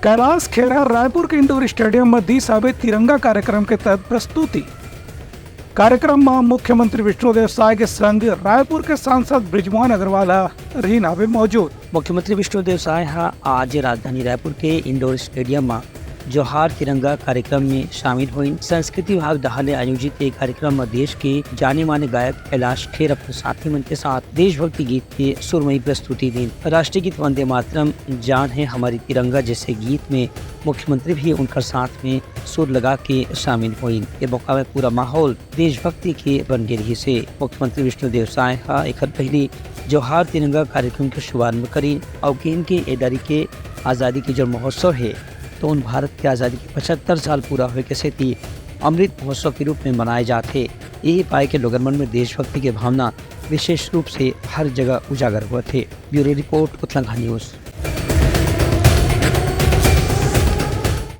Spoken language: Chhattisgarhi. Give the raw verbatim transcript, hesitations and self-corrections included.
कैलाश खेर ह रायपुर के इंडोर स्टेडियम म दीस हावय तिरंगा कार्यक्रम के तहत प्रस्तुति। कार्यक्रम म मुख्यमंत्री विष्णुदेव साय के संग रायपुर के सांसद बृजमोहन अग्रवाल ह रहिन हावय मौजूद। मुख्यमंत्री विष्णुदेव साय ह आज राजधानी रायपुर के इंडोर स्टेडियम म जोहार तिरंगा कार्यक्रम में शामिल होइन। संस्कृति विभाग डहार ले आयोजित ये कार्यक्रम म देश के जाने माने गायक कैलाश खेर अपन साथी मन के साथ देशभक्ति गीत के सुरमई प्रस्तुति दिन। राष्ट्रीय गीत वंदे मातरम, जान है हमारी तिरंगा जैसे गीत में मुख्यमंत्री भी उनकर साथ में सुर लगा के शामिल होइन। ये मौका में पूरा माहौल देशभक्ति के बन गे रिहिस हे। मुख्यमंत्री विष्णुदेव साय ह एखर पहिली जोहार तिरंगा कार्यक्रम के शुभारंभ करिन अउ किहिन के ए दरी के आजादी के जो महोत्सव हे, तो उन भारत के आजादी के पचहत्तर साल पूरा होए के सेती अमृत महोत्सव के रूप में मनाए जात हे। यही पाए के लोगन मन में देशभक्ति के भावना विशेष रूप से हर जगह उजागर होत हे। ब्यूरो रिपोर्ट, उतलंघा न्यूज।